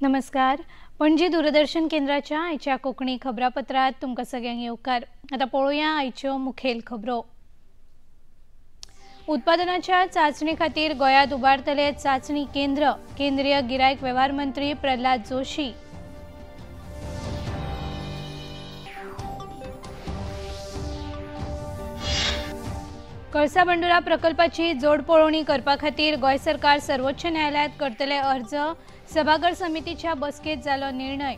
नमस्कार, पणजी दूरदर्शन केंद्राच्या आयच्या कोंकणी खबरापत्रात तुमकां सगळ्यांक येवकार। आतां पळोवया आयच्यो मुखेल खबरो। उत्पादनाच्या चाचणी खातीर गोंयांत उबारतले चाचणी केंद्र, केंद्रीय गिरायक वेव्हार मंत्री प्रल्हाद जोशी। कळसा भांडुरा प्रकल्पाची जोड पळोवणी करपा खातीर गोंय सरकार सर्वोच्च न्यायालयात करतले अर्ज, सभाघर समितीच्या बसकेत जालो निर्णय।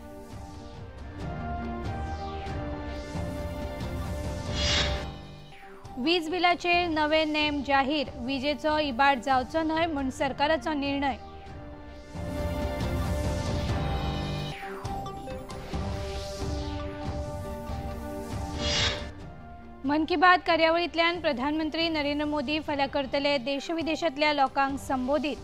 वीज बिलाचेर नवे नेम जाहीर, विजेचो इबाड जावचो न्हय म्हूण सरकाराचो निर्णय। मन की बात कार्यावळींतल्यान प्रधानमंत्री नरेंद्र मोदी फाल्यां करतले देशविदेशांतल्या लोकांक संबोधीत।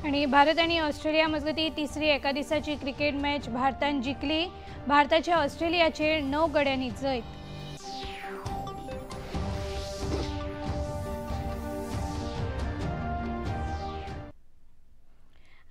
आणि भारत आणि ऑस्ट्रेलिया मजगती तिसरी एका दिसाची क्रिकेट मॅच भारतान जिखली, भारताच्या ऑस्ट्रेलियाचेर 9 गड्यांनी जैत।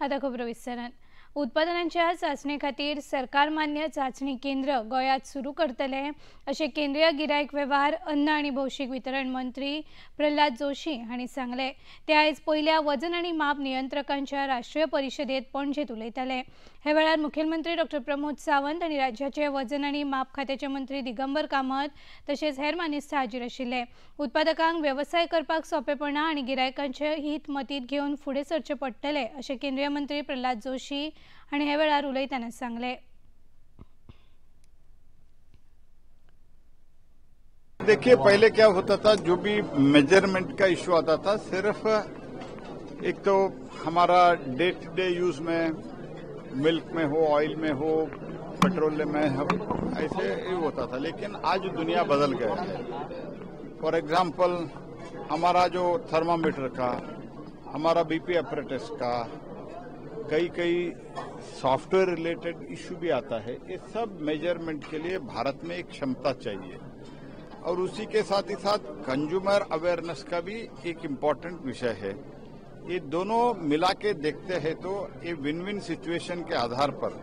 आता खबरो विस्तारान। उत्पादनांच्या चाचणे खातीर सरकार मान्य चाचणी केंद्र गोंयांत सुरू करतले अशें केंद्रीय गिरायक वेव्हार, अन्न आनी भौशीक वितरण मंत्री प्रल्हाद जोशी हांणी सांगलें। ते आयज पयल्या वजन आनी माप नियंत्रकांच्या राष्ट्रीय परिशदेंत पणजेंत उलयताले। हे वेळार मुखेलमंत्री डॉक्टर प्रमोद सावंत आनी राज्याचे वजन आनी माप खात्याचे मंत्री दिगंबर कामत तशेंच हेर मानेस्त हाजीर आशिल्ले। उत्पादकांक वेवसाय करपाक सोंपेपणां आनी गिरायकांचे हित मतींत घेवन फुडें सरचें पडटलें अशें केंद्रीय मंत्री प्रल्हाद जोशी आनी हे वेळार उलयतना सांगलें। देखिए, पहले क्या होता था, जो भी मेजरमेंट का इश्यू आता था, सिर्फ एक तो हमारा डे टू डे यूज में मिल्क में हो, ऑयल में हो, पेट्रोल में हो, ऐसे ही होता था। लेकिन आज दुनिया बदल गया है। फॉर एग्जाम्पल, हमारा जो थर्मामीटर का, हमारा बीपी अपरेटस का, कई कई सॉफ्टवेयर रिलेटेड इश्यू भी आता है। ये सब मेजरमेंट के लिए भारत में एक क्षमता चाहिए और उसी के साथ ही साथ कंज्यूमर अवेयरनेस का भी एक इम्पॉर्टेंट विषय है। ये दोनों मिला के देखते हैं तो ये win win situation K Aadhaar per,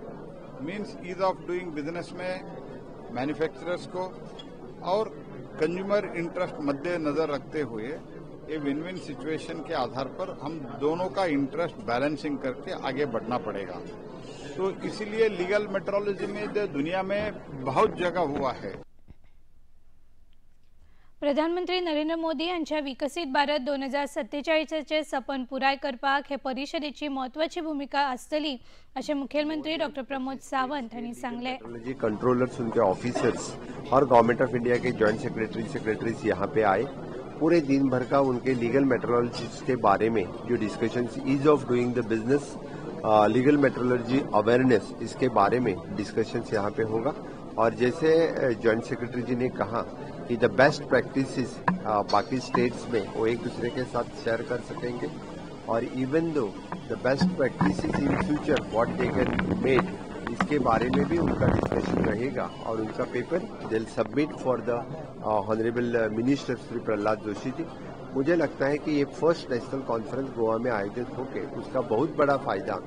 means ease of doing business में मैन्युफैक्चरर्स को और कंज्यूमर इंटरेस्ट मद्देनजर रखते हुए ये विन विन सिचुएशन के आधार पर हम दोनों का इंटरेस्ट बैलेंसिंग करके आगे बढ़ना पड़ेगा। तो इसीलिए लीगल मेट्रोलॉजी में दुनिया में बहुत जगह हुआ है। प्रधानमंत्री नरेंद्र मोदी यांच्या विकसित भारत 2047 सपन पुराय करपाक हे परिशदेची महत्वाची भूमिका आसतली अशें मुखेलमंत्री डॉक्टर प्रमोद सावंत हांणी सांगलें। कंट्रोलर्स, उनके officers Aur government of India K joint secretaries यहाँ पे आए। पूरे दिन भर का उनके लीगल मेट्रोलॉजी के बारे में जो discussions, ease of doing the business, legal metrology awareness, इसके बारे में डिस्कशंस यहाँ पे होगा। और जैसे जॉइंट सेक्रेटरी जी ने कहा कि the best practices बाकी स्टेट्स में वो एक दूसरे के साथ शेयर कर सकेंगे और even though the best practices in future what they can made, इसके बारे में भी उनका डिस्कशन रहेगा और उनका paper they will submit for the honourable minister Shri Prahlad Joshi ji. मुझे लगता है कि ये फर्स्ट नेशनल कॉन्फ्रेंस गोवा में आयोजित होकर उसका बहुत बड़ा फायदा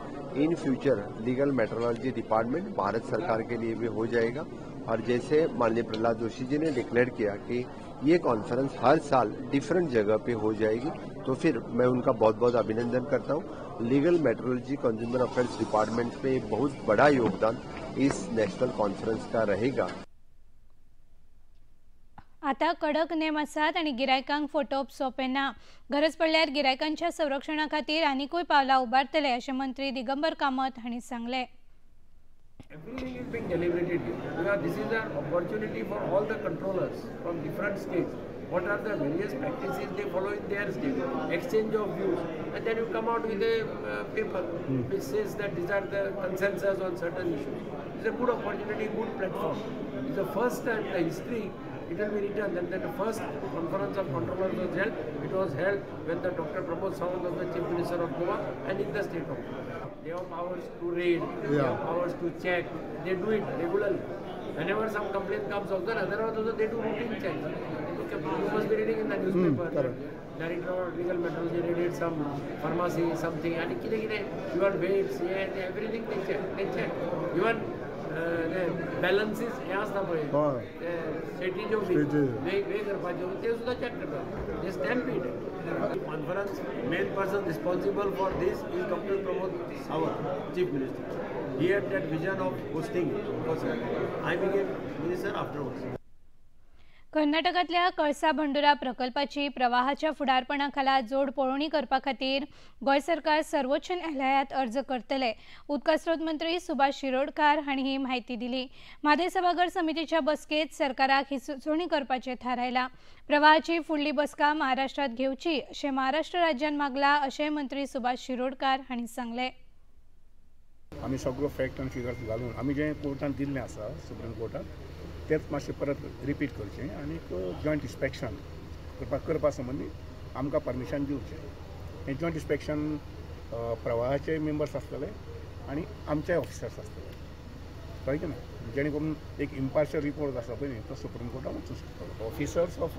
in future legal metrology department Bharat सरकार के लिए भी हो जाएगा। और जैसे माननीय प्रहलाद जोशी जी ने डिक्लेयर किया कि ये कॉन्फ्रेंस हर साल डिफरेंट जगह पे हो जाएगी, तो फिर मैं उनका बहुत बहुत अभिनंदन करता हूँ। Legal metrology consumer affairs department में बहुत बड़ा योगदान इस नेशनल कॉन्फ्रेंस का रहेगा। आता कडक नेम आसात आनी गिरायकांक फटोवप सोंपें ना। गरज पडल्यार गिरायकांच्या संरक्षणा खातीर आनिकूय पावलां उबारतले अशें मंत्री दिगंबर कामत हांणी सांगलें। Everything is being deliberated here because this is an opportunity for all the controllers from different states. What are the various practices they follow in their state? Exchange of views, and then you come out with a paper which says that these are the consensus on certain issues. It's a good opportunity, good platform. It's the first time in the history it will be written that the first conference of controllers was held. It was held when the Dr. Pramod Sawant was the Chief Minister of Goa and in the state of Goa. They have powers to raid, they have powers to check, they do it regularly. Whenever some complaint comes also, otherwise also they do routine checks. You must be reading in the newspaper. Director of Legal Metrology raided some pharmacy, something, and कितें कितें even weights, everything they check. They check. Even the balances हें आसता पळय, सेटीच्यो वे करपाच्यो त्यो सुद्दां check करतात. They stamp it. Conference main person responsible for this is Doctor Pramod Sawant, Chief Minister. He had that vision of hosting it because I became minister afterwards. कर्नाटकांतल्या कळसा भंडुरा प्रकल्पाची प्रवाहाच्या फुडारपणा खाला जोड पळोवणी करपा खातीर गोंय सरकार सर्वोच्च न्यायालयांत अर्ज करतले. उदका स्रोत मंत्री सुभाष शिरोडकार हांणी ही म्हायती दिली. म्हादय सभाघर समितीच्या बसकेत सरकाराक ही सुचोवणी करपाचें थारायलां. प्रवाहाची फुडली बसका महाराष्ट्रांत घेवची अशें महाराष्ट्र राज्यान मागलां अशें मंत्री सुभाष शिरोडकार हांणी सांगलें. आमी सगळो फॅक्ट आनी फिगर्स घालून आमी जें कोर्टान दिल्लें आसा सुप्रीम कोर्टान तेच मातशें परत रिपीट करचें आनी जॉयंट इन्स्पेक्शन करपा संबंदी आमकां परमिशन दिवचें. हें जॉयंट इन्स्पेक्शन प्रवाहाचे मेंबर्स आसतले आनी आमचे ऑफिसर्स आसतले, कळ्ळें की ना, जेणे करून एक इम्पार्शियल रिपोर्ट आसा पळय न्ही तो सुप्रीम कोर्टान वचूंक शकतलो. ऑफिसर्स ऑफ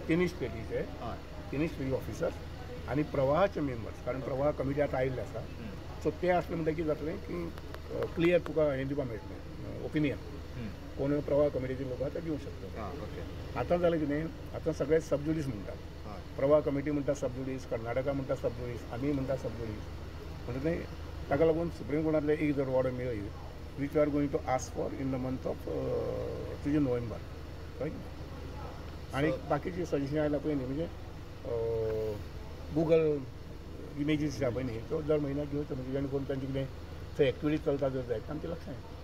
तिनूय स्टेटीचे, तिनूय स्टेटी ऑफिसर्स आनी प्रवाहाचे मेंबर्स, कारण प्रवाह कमिटी आतां आयिल्ले आसा, सो ते आसले म्हणटकीर कितें जातलें की क्लियर तुका हें दिवपाक मेळटलें ओपिनियन. कोण प्रवाह कमिटीचे लोक आतां दिवंक शकता. आतां जालें कितें, आतां सगळे सबज्युडीस म्हणटात, प्रवाह कमिटी म्हणटा सबज्युडीस, कर्नाटका म्हणटा सबज्युडीस, आमी म्हणटा सबज्युडीस, म्हणटा तें ताका लागून सुप्रीम कोर्टांतलें एक जर ऑर्डर मेळ्ळी which are going to ask for in the month of तुजे नोव्हेंबर, कळ्ळें. आनी बाकीची सजेशन आयला पळय न्ही, म्हणजे गुगल इमेजीस आसा पळय न्ही, त्यो दर म्हयन्याक घेवच्यो, म्हणजे जेणे करून तांची कितें थंय एक्टिविटी चलता जर जायत आमचें लक्षांत येता.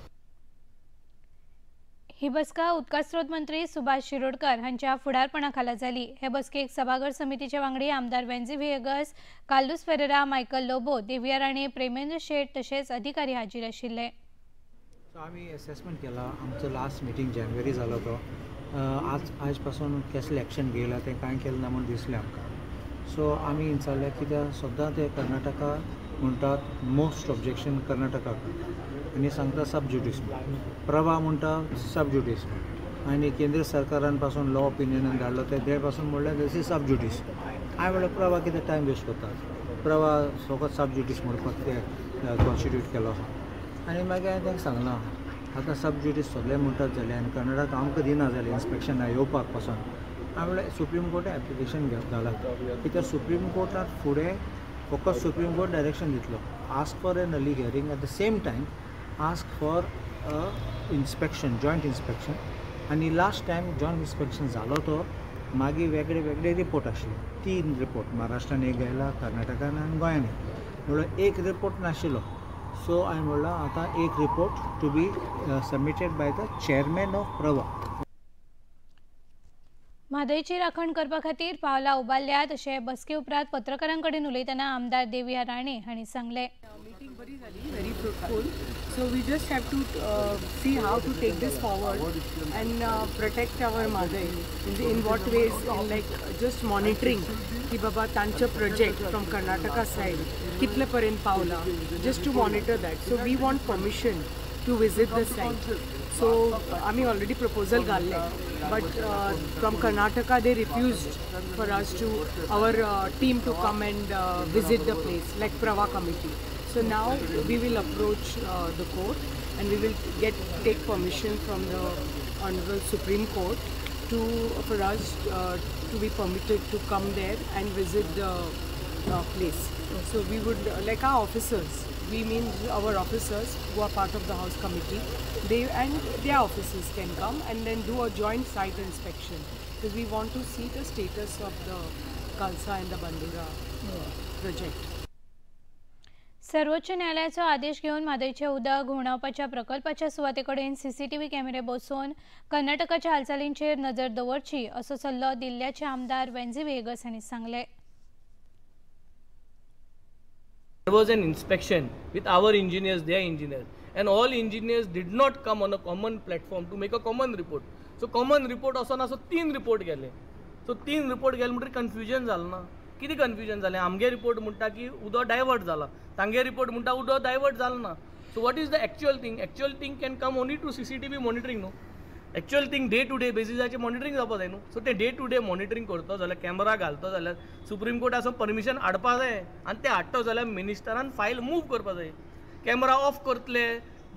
ही बसका उदका स्रोत मंत्री सुभाष शिरोडकर हांच्या फुडारपणा खाला जाली. हे बसकेक सभाघर समितीचे वांगडी आमदार वेन्झी व्हिएगस, कार्लुस फेरेरा, मायकल लोबो, देविया राणे, प्रेमेंद्र शेट तशेंच अधिकारी हाजीर आशिल्ले. आमी एसेसमेंट केला. आमचो लास्ट मिटींग जानेवारी जालो तो आज पासून कसलें एक्शन घेयला तें कांय केलें ना म्हूण दिसलें आमकां. सो आमी विचारलें कित्याक सद्दां ते कर्नाटका म्हणटात मोस्ट ऑब्जेक्शन कर्नाटका करता आनी सांगता सब ज्युडीस म्हूण, प्रभा म्हणटा सब ज्युडीस म्हूण, आनी केंद्र सरकारान पासून लॉ ओपिनियनान धाडलो ते पासून म्हणलें this is सब ज्युडीस. हांवें म्हणलें प्रभा कितें टायम वेस्ट करता, प्रभा फकत सब ज्युडीस म्हणपाक ते कॉन्स्टिट्यूट केलो आहा. आनी मागीर हांवें तांकां सांगलां आतां सब ज्युडीस सगळे म्हणटात जालें आनी कर्नाटक आमकां दिना जालें इन्स्पेक्शनाक येवपाक पासून. हांवें म्हणलें सुप्रीम कोर्टान एप्लिकेशन घालां, कित्याक सुप्रीम कोर्टान फुडें फकत सुप्रीम कोर्ट डायरेक्शन दितलो, ask for an early hearing, at the same time ask for a inspection, joint inspection. आनी लास्ट टायम जॉयंट इन्स्पेक्शन जालो तो मागीर वेगळे वेगळे रिपोर्ट आशिल्ले, 3 रिपोर्ट, महाराष्ट्रान एक आयला, कर्नाटकान आनी गोंयान एक, म्हणल्यार एक रिपोर्ट नाशिल्लो. सो हांवें म्हणलां आतां एक report to be submitted by the chairman of Pravah. म्हादयची राखण करपा खातीर पावलां उबारल्यात अशें बसके उपरांत पत्रकारां कडेन उलयतना आमदार देविया राणे हांणी सांगलें. मीटिंग बरी जाली, very fruitful. So we just have to see how to take this forward and protect our Mhadei in what ways, in like just monitoring की बाबा तांचो प्रोजेक्ट फ्रॉम कर्नाटका सायड कितले पर्यंत पावला, just to monitor that. So we want permission to visit the site. So आमी already proposal घाल्लें, but from Karnataka they refused for us to our team to come and visit the place like Pravah committee. So now we will approach the court and we will take permission from the Honorable Supreme Court to for us to be permitted to come there and visit the place. So we would like our officers, we mean our officers who are part of the house committee, they and their officers can come and then do a joint site inspection, because we want to see the status of the Kalsa and the Bandura project. सर्वोच्च न्यायालयाचो आदेश घेवन म्हादयचें उदक घुंवडावपाच्या प्रकल्पाच्या सुवातेकडेन CCTV कॅमेरे बसोवन कर्नाटकाच्या हालचालींचेर नजर दवरची असो सल्लो दिल्ल्याचे आमदार वेन्झी व्हिएगस हांणी सांगलें. There was an inspection with our engineers, their engineers, and all engineers did not come on a common platform to make a common report. So common report असो ना, सो 3 रिपोर्ट गेले. सो 3 रिपोर्ट गेले म्हणटकीर confusion जालें ना. कितें confusion जालें? आमगे रिपोर्ट म्हणटा की उदक डायवर्ट जाला, तांगे रिपोर्ट म्हणटा उदक डायवर्ट जालें ना. So what is the actual thing? Actual thing can come only to CCTV monitoring न्हू. Actual thing day to day बेसिसाचेर मॉनिटरींग जावपा जाय न्हू. सो ते डे टू डे मॉनिटरींग करतो जाल्यार, कॅमेरा घालतो जाल्यार सुप्रीम कोर्टाचो परमिशन हाडपा जाय आनी ते हाडटो जाल्यार मिनिस्टरान फायल मूव करपा जाय. कॅमेरा ऑफ करतले,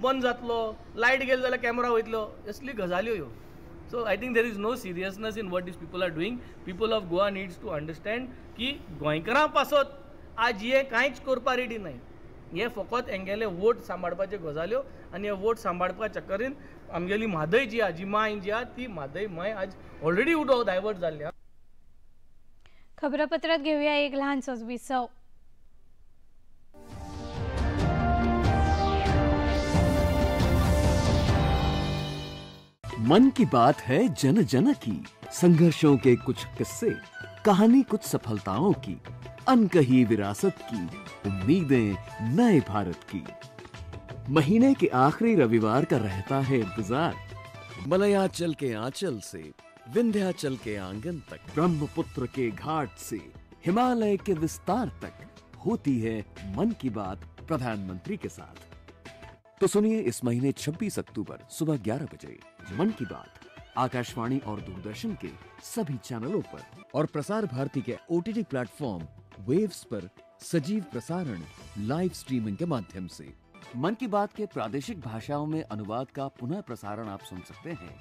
बंद जातलो, लायट गेली जाल्यार कॅमेरा वयतलो, असली गजाल्यो ह्यो. So I think there is no seriousness in what these people are doing. People of Goa needs to understand की गोंयकारां पासत आज हे कांयच करपा रेडी नाही. हे फकत हेंगेले वोट सांबाळपाचे गजाल्यो आनी हे वोट सांबाळपा चक्करीन आमगेली म्हादय जी आहा, जी माय जी आहा, ती म्हादय माय आज ऑलरेडी उदक डायवर्ट जाल्ली आहा. खबरापत्रात घेऊया एक ल्हानसोच विसव. मन की बात है जन जन की, संघर्षों के कुछ किस्से, कहानी कुछ सफलताओं की, अनकही विरासत की, उम्मीदें नए भारत की। महीने के आखिरी रविवार का रहता है इंतजार। मलयाचल के आंचल से विंध्याचल के आंगन तक, ब्रह्मपुत्र के घाट से हिमालय के विस्तार तक होती है मन की बात प्रधानमंत्री के साथ। तो सुनिए इस महीने 26 अक्टूबर सुबह 11 बजे मन की बात आकाशवाणी और दूरदर्शन के सभी चैनलों पर और Prasar Bharati K OTT platform waves पर सजीव प्रसारण लाइव स्ट्रीमिंग के माध्यम से। मन की बात के प्रादेशिक भाषाओं में अनुवाद का पुनः प्रसारण आप सुन सकते हैं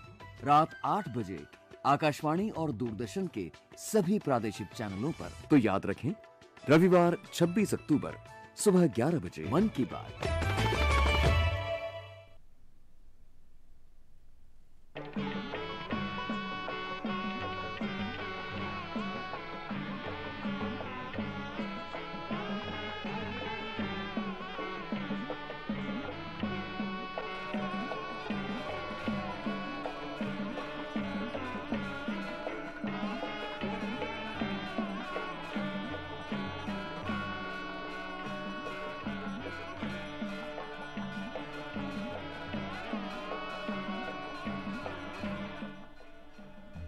रात 8 बजे आकाशवाणी और दूरदर्शन के सभी प्रादेशिक चैनलों पर। तो याद रखें, रविवार 26 अक्टूबर सुबह 11 बजे मन की बात।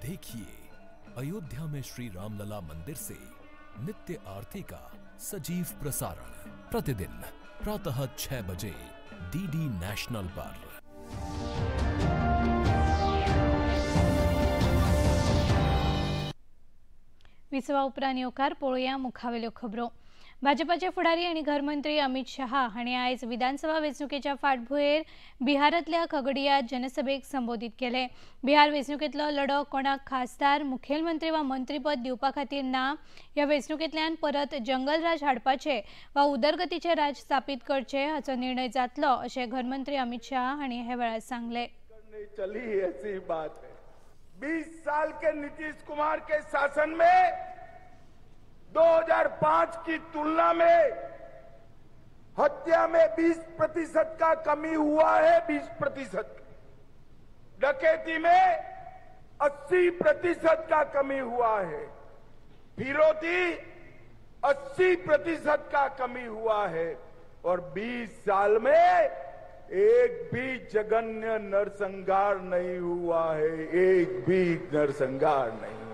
देखिए अयोध्या में श्री रामलला मंदिर से नित्य आरती का सजीव प्रसारण प्रतिदिन प्रातः 6 बजे डीडी नेशनल पर। विसवा उपरांत येवकार पळोवया मुखावेल्यो खबरो. भाजपाचे फुडारी आनी घरमंत्री अमित शहा हांणी आयज विधानसभा वेंचणुकेच्या फाटभुंयेर बिहारांतल्या खगडिया जनसभेक संबोधीत केले. बिहार वेंचणुकेंतलो लढो कोणाक खासदार, मुखेलमंत्री वा मंत्रीपद दिवपा खातीर ना. ह्या वेंचणुकेंतल्यान परत जंगलराज हाडपाचे वा उदरगतीचे राज स्थापीत करचे हाचो निर्णय जातलो अशें घरमंत्री अमित शहा हांणी हे वेळार सांगलें. चली ऐसी बात है, 20 साल के नीतीश कुमार के शासन में 2005 की तुलना में हत्या में 20% का कमी हुआ है, 20%। डकैती में 80% का कमी हुआ है, फिरौती 80% का कमी हुआ है और 20 साल में एक भी जघन्य नरसंहार नहीं हुआ है, एक भी नरसंहार नहीं हुआ।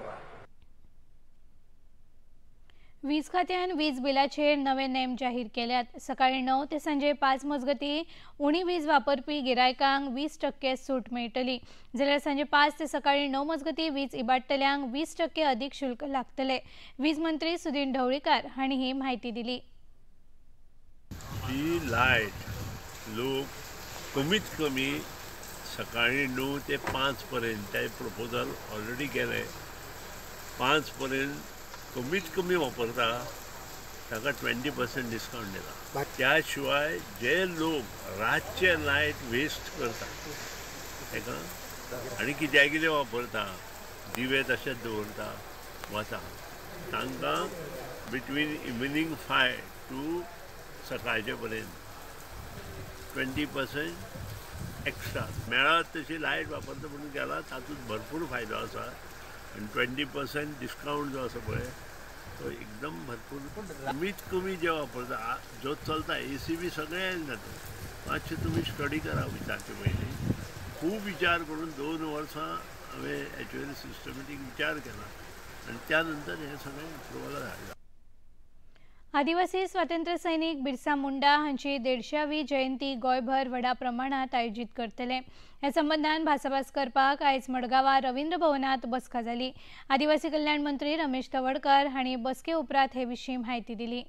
वीज खात्यान वीज बिलाचेर नवे नेम जाहीर केल्यात. सकाळी 9 ते सांजे 5 मजगती उणी वीज वापरपी गिरायकांक 20% सूट मेळटली, जाल्यार सांजे 5 ते सकाळी 9 मजगती वीज इबाडटल्यांक 20% अदीक शुल्क लागतले. वीज मंत्री सुदिन ढवळीकार हांणी ही म्हायती दिली. ही लायट लोक कमीत कमी सकाळी 9 ते 5 पर्यंत, ते प्रपोजल ऑलरेडी केले, 5 पर्यंत कमीत कमी वापरता ताका 20% डिस्कावंट दिला. त्या शिवाय जे लोक रातचे लायट वेस्ट करता ताका आनी कित्याक कितें वापरता, दिवे तशेंच दवरता वता, तांकां बिटवीन इवनींग 5 टू सकाळचे पर्यंत 20% एक्स्ट्रा मेळत तशी लायट वापरता म्हणून गेला, तातूंत भरपूर फायदो आसा. आनी 20% डिस्कावंट जो आसा पळय तो एकदम भरपूर. कमीत कमी जे वापरता जो चलता ए सी बी सगळें येयलें जाता. मातशें तुमी स्टडी करा विचारचे पयलीं. खूब विचार करून 2 वर्सां हांवें एक्चुअली सिस्टमॅटीक विचार केला आनी त्या नंतर हें सगळें अप्रुवलाक हाडलां. आदिवासी स्वातंत्र्य सैनिक बिरसा मुंडा हांची 150वी जयंती गोंयभर व्हडा प्रमाणात आयोजीत करतले. ह्या संबंदान भासाभास करपाक आयज मडगांवां रवींद्र भवनात बसका जाली. आदिवासी कल्याण मंत्री रमेश तवडकर हांणी बसके उपरांत हे विशीं म्हायती दिली.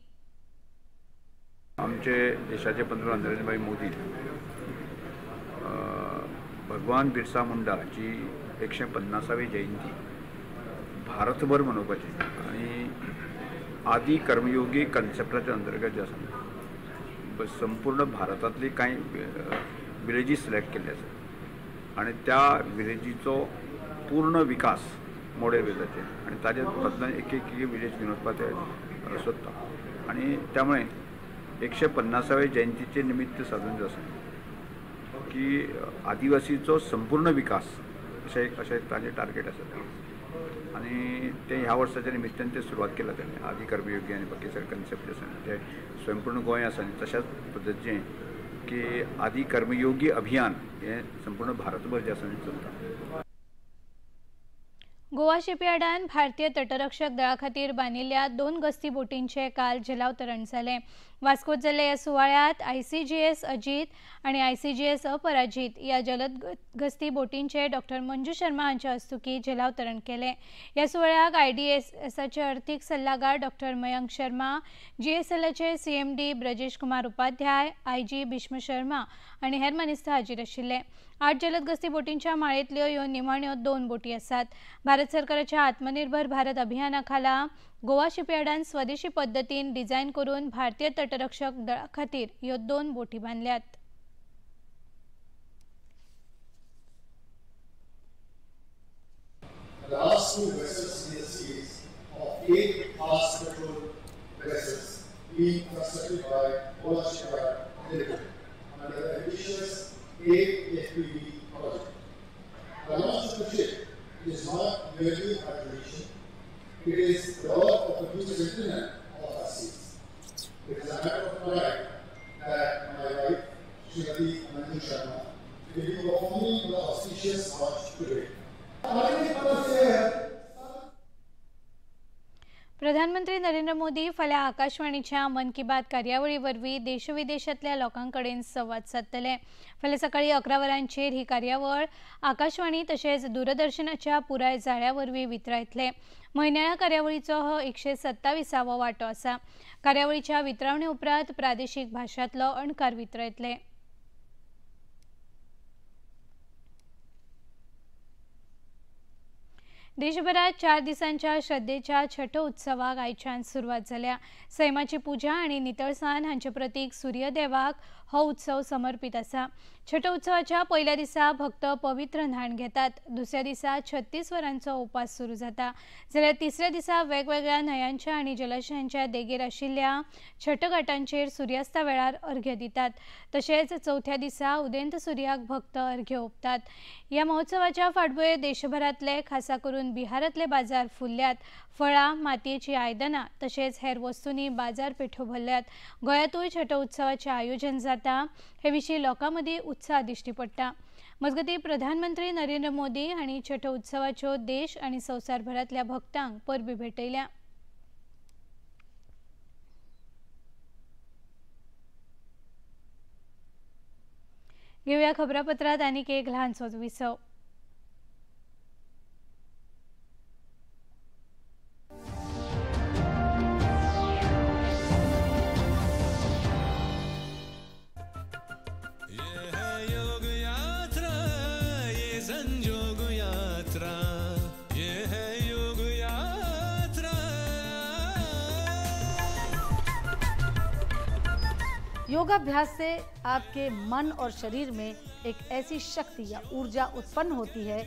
आमचे देशाचे पंतप्रधान नरेंद्रभाई मोदी भगवान बिरसा मुंडाची 150वी जयंती भारतभर मनोवपाची आनी आदी कर्मयोगी कन्सेप्टाच्या अंतर्गत जे आसा संपूर्ण भारतांतली कांय विलेजीस सिलेक्ट केल्ले आसा आनी त्या विलेजीचो पूर्ण विकास मॉडेल वेजाचेर आनी ताजे बदला एक एक विलेज घेवन वचपाक ते सोदता आनी त्यामुळे 150वे जयंतीचे निमित्त साधून जे आसा की आदिवासीचो संपूर्ण विकास अशें अशें ताजें टार्गेट आसा आनी ते ह्या वर्साच्या निमित्तान ते सुरवात केला तेणें आदी कर्मयोगी आनी बाकी सगळे कन्सेप्ट आसा ते स्वयंपूर्ण गोंय आसा आनी तशाच पद्दतीचें की आदी कर्मयोगी अभियान हें संपूर्ण भारतभर जें आसा चलता. गोवा शिपयार्डान भारतीय तटरक्षक दळा खातीर बांदिल्ल्या 2 गस्ती बोटींचें काल जलावतरण जालें. वास्कोत जाल्ल्या ह्या सुवाळ्यांत आयसीजीएस अजीत आनी आयसीजीएस अपराजीत ह्या जलद गस्ती बोटींचें डॉक्टर मंजू शर्मा हांच्या हस्तुकीं जलावतरण केलें. ह्या सुवाळ्याक आयडीएसएसाचे अर्थीक सल्लागार डॉक्टर मयंक शर्मा, जीएसएलाचे सीएमडी ब्रजेश कुमार उपाध्याय, आयजी भीष्म शर्मा आनी हेर मानेस्त हाजीर आशिल्ले. 8 जलद गस्ती बोटींच्या माळेंतल्यो ह्यो निमाण्यो 2 बोटी आसात. भारत सरकाराच्या आत्मनिर्भर भारत अभियाना खाला गोवा शिपयार्डान स्वदेशी पद्दतीन डिझायन करून भारतीय तटरक्षक दळा खातीर ह्यो 2 बोटी बांदल्यात. The last 2 vessels in the series of 8 fast patrol vessels being constructed by Goa Shipyard Limited under the ambitious 8 FPV project. The launch of the ship is not merely a tradition, it is the work of a new sentinel of our seas. It is a matter of pride that my wife, Srimati Manju Sharma, will be performing the auspicious launch today. प्रधानमंत्री नरेंद्र मोदी फाल्यां आकाशवाणीच्या मन की बात कार्यावळी वरवीं देशविदेशांतल्या लोकां कडेन संवाद सादतले. फाल्यां सकाळीं 11 वरांचेर ही कार्यावळ आकाशवाणी तशेंच दूरदर्शनाच्या पुराय जाळ्या वरवीं वितरायतले. म्हयन्याळ्या कार्यावळीचो हो 127वो वांटो आसा. कार्यावळीच्या वितरावणे उपरांत प्रादेशीक भाशांतलो अणकार वितरायतले. देशभरात 4 दिसांच्या श्रद्धेच्या छठ उत्सवाक आयच्यान सुरवात जाल्या. सैमाची पुजा आनी नितळसाण हांचे प्रतीक सूर्यदेवाक हो उत्सव समर्पित आसा. छठ उत्सवाच्या पयल्या दिसा भक्त पवित्र न्हाण घेतात. दुसऱ्या दिसा 36 वरांचो उपास सुरू जाता, जाल्यार तिसऱ्या दिसा वेगवेगळ्या न्हंयांच्या आनी जलाशयांच्या देगेर आशिल्ल्या छठ घाटांचेर सुर्यास्ता वेळार अर्घ्य दितात. तशेंच चवथ्या दिसा उदेंत सुर्याक भक्त अर्घ्य ओंपतात. ह्या महोत्सवाच्या फाटभुंयेर देशभरांतले खासा करून बिहारांतले बाजार फुल्ल्यात. फळां, मातयेची आयदनां तशेंच हेर वस्तूंनी बाजारपेठो भरल्यात. गोंयांतूय छठ उत्सवाचें आयोजन जाता. हे विशीं लोकां मदीं उत्साह दिश्टी पडटा. मजगतीं प्रधानमंत्री नरेंद्र मोदी हांणी छठ उत्सवाच्यो देश आनी संवसारभरांतल्या भक्तांक परबीं भेटयल्या. घेवया खबरापत्रांत आनीक एक ल्हानसोच विसव. योगाभ्यास से आपके मन और शरीर में एक ऐसी शक्ति या ऊर्जा उत्पन्न होती है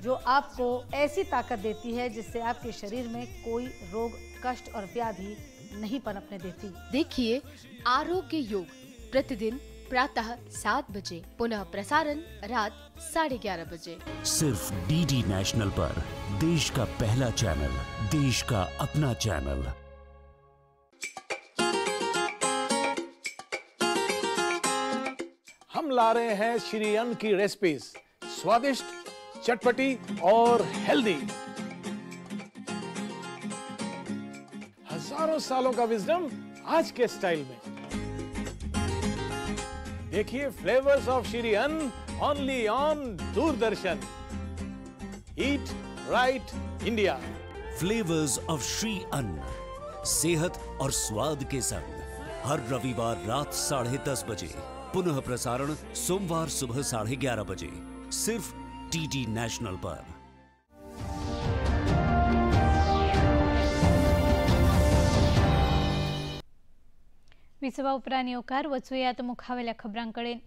जो आपको ऐसी ताकत देती है जिससे आपके शरीर में कोई रोग, कष्ट और व्याधि नहीं पनपने देती। देखिए आरोग्य योग प्रतिदिन प्रातः 7 बजे, पुनः प्रसारण रात 11:30 बजे, सिर्फ डीडी नेशनल पर। देश का पहला चैनल, देश का अपना चैनल। हम ला रहे हैं श्री अन्न की रेसिपीज, स्वादिष्ट, चटपटी और हेल्दी। हजारों सालों का विजडम आज के स्टाइल में। देखिए flavours of Shri Anna only on Doordarshan. Eat right India. Flavours of Shri Anna, सेहत और स्वाद के संग, हर रविवार रात 10:30 बजे, पुनः प्रसारण सोमवार सुबह 11:30 बजे, सिर्फ डीडी नेशनल पर। विसवा उपरांत येवकार. वचुयात मुखावेल्या खबरांकडेन.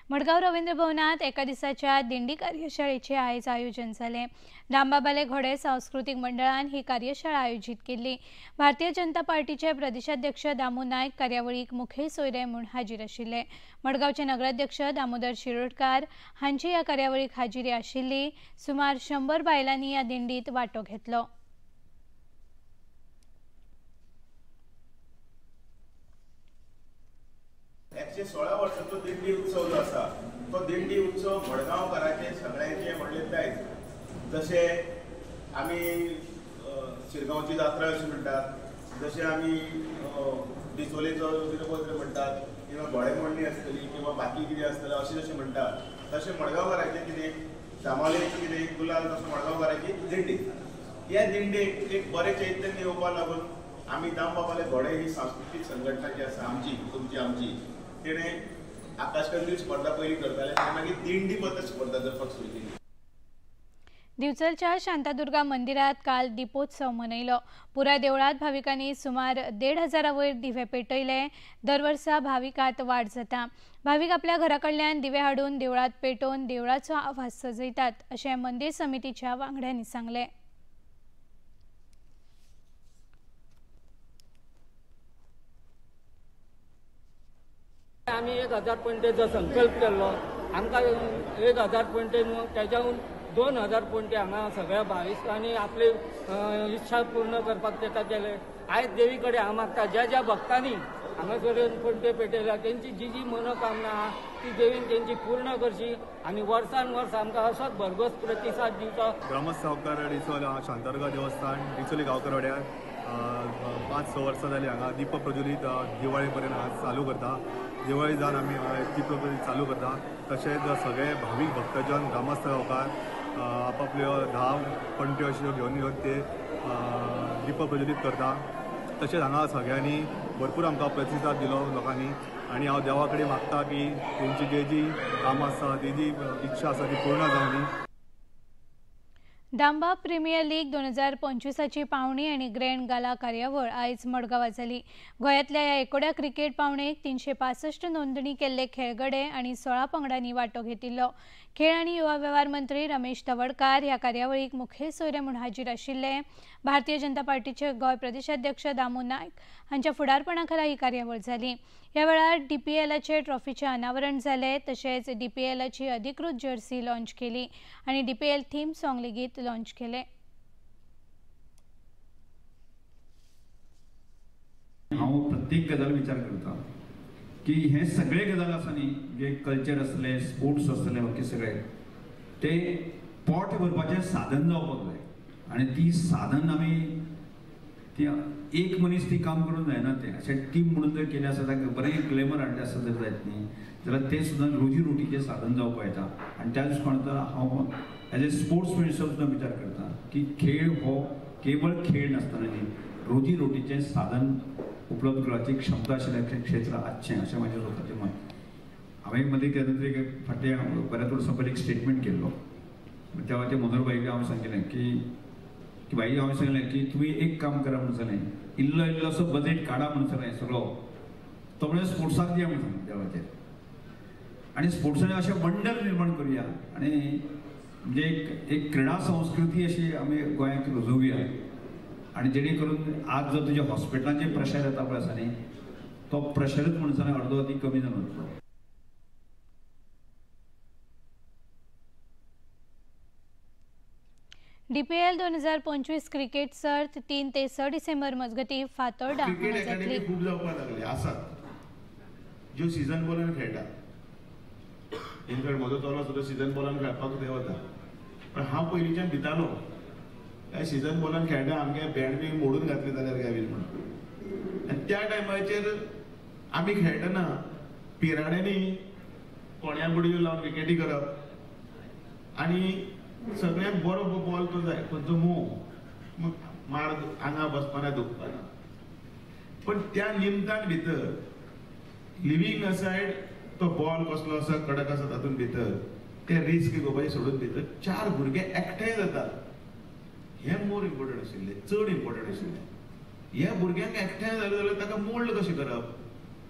मडगांव रवींद्र भवनात एका दिसाच्या दिंडी कार्यशाळेचे आयज आयोजन जालें. दामबाबाले घोडे सांस्कृतीक मंडळान ही कार्यशाळा आयोजीत केल्ली. भारतीय जनता पार्टीचे प्रदेशाध्यक्ष दामू नायक कार्यावळीक मुखेल सोयरे म्हूण हाजीर आशिल्ले. मडगांवचे नगराध्यक्ष दामोदर शिरोडकार हांची ह्या कार्यावळीक हाजिरी आशिल्ली. सुमार 100 बायलांनी ह्या दिंडीत वांटो घेतलो. एकशे 16 वर्सांचो दिंडी उत्सव जो आसा तो दिंडी उत्सव मडगांवकारांचे सगळ्यांचे व्हडले दायज. जशें आमी शिरगांवची जात्रा अशी म्हणटात, जशें आमी डिचोलेचो वीरभद्र म्हणटात, किंवा घोडेमोडणी आसतली किंवा बाकी कितें आसतलें अशें जशें म्हणटात, तशें मडगांवकारांचें कितें दामालेचें कितें गुलाल, तशें मडगांवकारांची दिंडी. ह्या दिंडेक एक बरें चैतन्य येवपा लागून आमी दामबाबाले घोडे ही सांस्कृतीक संघटना जी आसा आमची, तुमची आमची, तेणें आकाशकंदील स्पर्धा पयलीं करताले आनी मागीर दिंडी पथक स्पर्धा करपाक सुरू केली. दिवचलच्या शांतादुर्गा मंदिरात काल दीपोत्सव मनयलो. पुराय देवळात भाविकांनी सुमार 1500 वयर दिवे पेटयले. दरवर्सा भाविकांत वाड जाता. भाविक आपल्या घरा कडल्यान दिवे हाडून देवळात पेटोवन देवळाचो आवाज सजयतात अशें मंदिर समितीच्या वांगड्यांनी सांगलें. आमी 1000 पणटेचो संकल्प केल्लो. आमकां 1000 पणटे न्हू, तेच्याहून 2000 पणटे हांगा सगळ्या भाविकांनी आपली इच्छा पूर्ण करपाक ताका केले. आयज देवी कडेन हांव मागता, ज्या ज्या भक्तांनी हांगासर पणटे पेटयल्या तेंची जी जी मनोकामना आहा ती देवीन तेंची पूर्ण करची आनी वर्सान वर्स आमकां असोच भरघोस प्रतिसाद दिवचो. ग्रामस्थ सावकार डिचोल शांतादुर्गा देवस्थान डिचोली गांवकर वाड्यार 5-6 वर्सां जाली हांगा दीप प्रज्वलीत दिवाळे पर्यंत हांगा चालू करता. दिवाळी जावन आमी दीप प्रज्वलीत चालू करता. तशेंच सगळे भावीक भक्तजन ग्रामस्थ गांवकार आपापल्यो 10 पणट्यो अश्यो घेवन येवन ते दीप प्रज्वलीत करता. तशेंच हांगा सगळ्यांनी भरपूर आमकां प्रतिसाद दिलो लोकांनी आनी हांव देवा कडेन मागता की तेंची जी जी कामां आसा, जी जी इच्छा आसा ती पूर्ण जावनी. दांबा प्रिमियर लीग 2025ची पावणी आनी ग्रँड गाला कार्यावळ आयज मडगांवां जाली. गोंयांतल्या ह्या एकोड्या क्रिकेट पावणेक 365 नोंदणी केल्ले खेळगडे आनी 16 पंगडांनी वांटो घेतिल्लो. खेळ आनी युवा वेव्हार मंत्री रमेश तवडकार ह्या कार्यावळीक मुखेल सोयरे म्हूण हाजीर आशिल्ले. भारतीय जनता पार्टीचे गोंय प्रदेशाध्यक्ष दामू नायक हांच्या फुडारपणा खाला ही कार्यावळ जाली. ह्या वेळार डीपीएलाचे ट्रॉफीचें अनावरण जालें. तशेंच डीपीएलाची अधिकृत जर्सी लॉन्च केली आनी डीपीएल थीम सॉंग लेगीत लॉन्च केले. हांव प्रत्येक गजाल विचार करता की हे सगळे गजाल आसा न्ही, जे कल्चर आसले, स्पोर्ट्स आसले, बाकी सगळे ते पोट भरपाचें साधन जावपाक जाय आनी ती साधन आमी ती एक मनीस ती काम करून जायना, तें अशें टीम म्हणून जर केलें आसा ताका बरें ग्लॅमर हाडलें आसा जर जायत न्ही जाल्यार तें सुद्दां रोजी रोटीचें साधन जावपाक येता. आनी त्या दृश्टीकोणांतल्यान हांव एज ए स्पोर्ट्स मिनिस्टर सुद्दां विचार करता की खेळ हो केवळ खेळ नासतना न्ही, रोजी रोटीचें साधन उपलब्ध करपाची क्षमता आशिल्लें क्षेत्र आसचें अशें म्हाजें स्वताचें मत. हांवें मदीं केन्ना तरी फाटल्या बऱ्याच वर्सां पयलीं एक स्टेटमेंट केल्लो, त्या वेळार मनोहर भाईक हांवें सांगिल्लें की भाई, हांवें सांगलें की तुमी एक काम करा म्हणून सांगलें, इल्लो इल्लोसो बजेट काडा म्हणून सांगलें सगळो, तो म्हणजे स्पोर्ट्साक दिया म्हणून सांगलें त्या वेळाचेर. आनी स्पोर्ट्साचें अशें मंडळ निर्माण करुया आनी म्हणजे एक क्रिडा संस्कृती अशी आमी गोंयांत रुजोवया आनी जेणे करून आज जो तुज्या हॉस्पिटलांचेर प्रेशर येता पळय आसा न्ही, तो प्रेशरूच म्हणून सांगलें अर्दो अदी कमी जावन वतलो. डीपीएल 2025 क्रिकेट सर्त 3 ते 6 डिसेंबर मजगती फातोर्डा क्रिकेट अकॅडमी खूब जावपाक लागली आसात ज्यो सिजन बॉलान खेळटा. इनफॅक्ट म्हजो चलो सुद्दां सिजन बॉलान खेळपाक थंय वता, पण हांव पयलींच्यान भितालो काय सिजन बॉलान खेळटा आमगे बँड बी मोडून घातली जाल्यार काय बीन म्हणून. आनी त्या टायमाचेर आमी खेळटना पिराड्यांनी कोण्या बुडयो लावन विकेटी करप आनी सगळ्यांत बरो बॉल तो जाय खंयचो मोव मार आंगा बसपाना दुखपाना. पण त्या निमतान भितर लिव्हींग असायड तो बॉल कसलो आसा कडक आसा तातूंत भितर ते रिस्क घेवपाचें सोडून भितर 4 भुरगे एकठांय जातात हें मोर इम्पॉर्टंट आशिल्लें, चड इम्पॉर्टंट आशिल्लें. ह्या भुरग्यांक एकठांय जालें जाल्यार ताका मोल्ड कशें करप,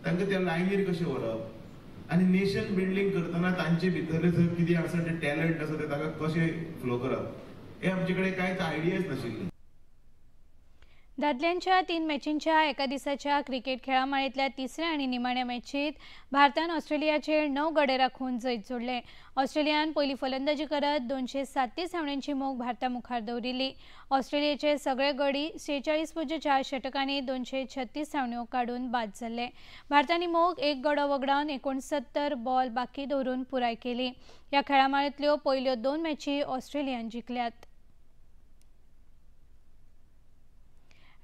तांकां त्या लायनीर कशें व्हरप आनी नेशन बिल्डींग करतना तांचे भितर जर कितें आसा तें टॅलंट आसा तें ताका कशें फ्लो करप हें आमचे कडेन कांयच आयडियाच नाशिल्ली. दादल्यांच्या 3 मॅचींच्या एका दिसाच्या क्रिकेट खेळामाळेंतल्या तिसऱ्या आनी निमाण्या मॅचीत भारतान ऑस्ट्रेलियाचेर 9 गडे राखून जैत जोडलें. ऑस्ट्रेलियान पयली फलंदाजी करत 237 धांवड्यांची मोख भारता मुखार दवरिल्ली. ऑस्ट्रेलियेचे सगळे गडी 46.4 षटकांनी 236 धांवड्यो काडून बाद जाल्ले. भारतान ही मोख 1 गडो वगडावन 69 बॉल बाकी दवरून पुराय केली. ह्या खेळामाळेंतल्यो पयल्यो 2 मॅची ऑस्ट्रेलियान जिखल्यात.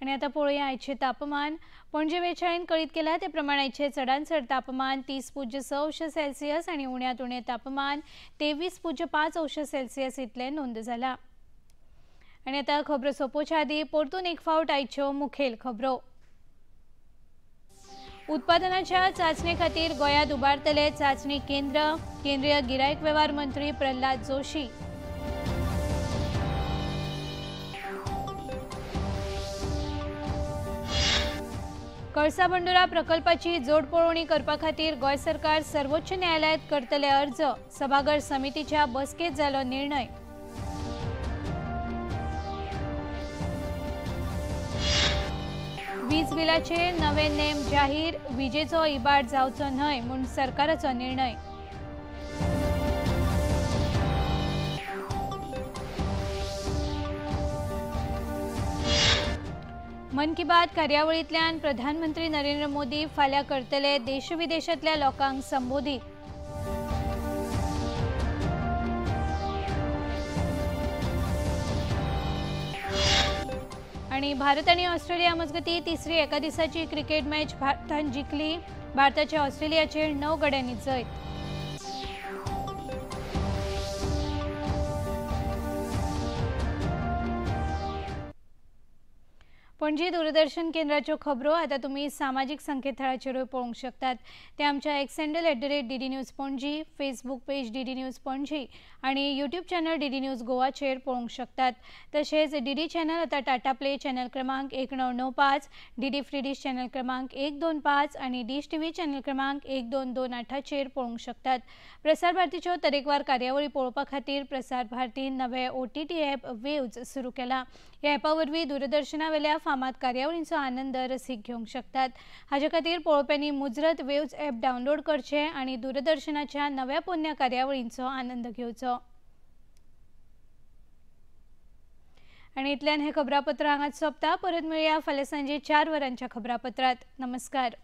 आनी आतां पळोवया आयचें तापमान. पणजे वेळशाळेन कळीत केलां ते प्रमाण आयचें चडांत चड तापमान 30.6 अंश सेल्सियस आनी उण्यांत उणें तापमान 23.5 अंश सेल्सियस इतलें नोंद जालां. आनी आतां खबरो सोंपोवच्या आदीं परतून एक फावट आयच्यो मुखेल खबरो. उत्पादनाच्या चांचणे खातीर गोंयांत उबारतले चांचणी केंद्र, केंद्रीय गिरायक वेव्हार मंत्री प्रल्हाद जोशी. कळसा बंडुरा प्रकल्पाची जोड पळोवणी करपा खातीर गोंय सरकार सर्वोच्च न्यायालयांत करतले अर्ज, सभाघर समितीच्या बसकेंत जालो निर्णय. वीज बिलाचेर नवे नेम जाहीर, विजेचो इबाड जावचो न्हय म्हूण सरकाराचो निर्णय. मन की बात कार्यावळींतल्यान प्रधानमंत्री नरेंद्र मोदी फाल्यां करतले देशविदेशांतल्या लोकांक संबोधीत. आनी भारत आनी ऑस्ट्रेलिया मजगतीं तिसरी एका दिसाची क्रिकेट मॅच भारतान जिखली. भारताचे ऑस्ट्रेलियाचेर 9 गड्यांनी जैत. पणजी दूरदर्शन केंद्राच्यो खबरो आतां तुमी सामाजीक संकेतथळाचेरूय पळोवंक शकतात. ते आमच्या X handle @DD News Panaji, Facebook page DD News Panaji आनी यूट्यूब चॅनल डीडी न्यूज गोवाचेर पळोवंक शकतात. तशेंच डीडी चॅनल आतां टाटा प्ले चॅनल क्रमांक 1995, डीडी फ्री डिश चॅनल क्रमांक 125 आनी डिश टीव्ही चॅनल क्रमांक 1228चेर पळोवंक शकतात. प्रसार भारतीच्यो तरेकवार कार्यावळी पळोवपा खातीर प्रसार भारतीन नवे OTT app वेव्ज सुरू केला. ह्या ॲपा वरवीं दूरदर्शनावेल्या फामाद कार्यावळींचो आनंद रसीक घेवंक शकतात. हाजे खातीर पळोवप्यांनी मुजरत वेव्ज ॲप डावनलोड करचें आनी दूरदर्शनाच्या नव्या पोन्न्या कार्यावळींचो आनंद घेवचो. आनी इतल्यान हें खबरापत्र हांगाच सोंपता. परत मेळया फाल्यां सांजे 4 वरांच्या खबरापत्रांत. नमस्कार.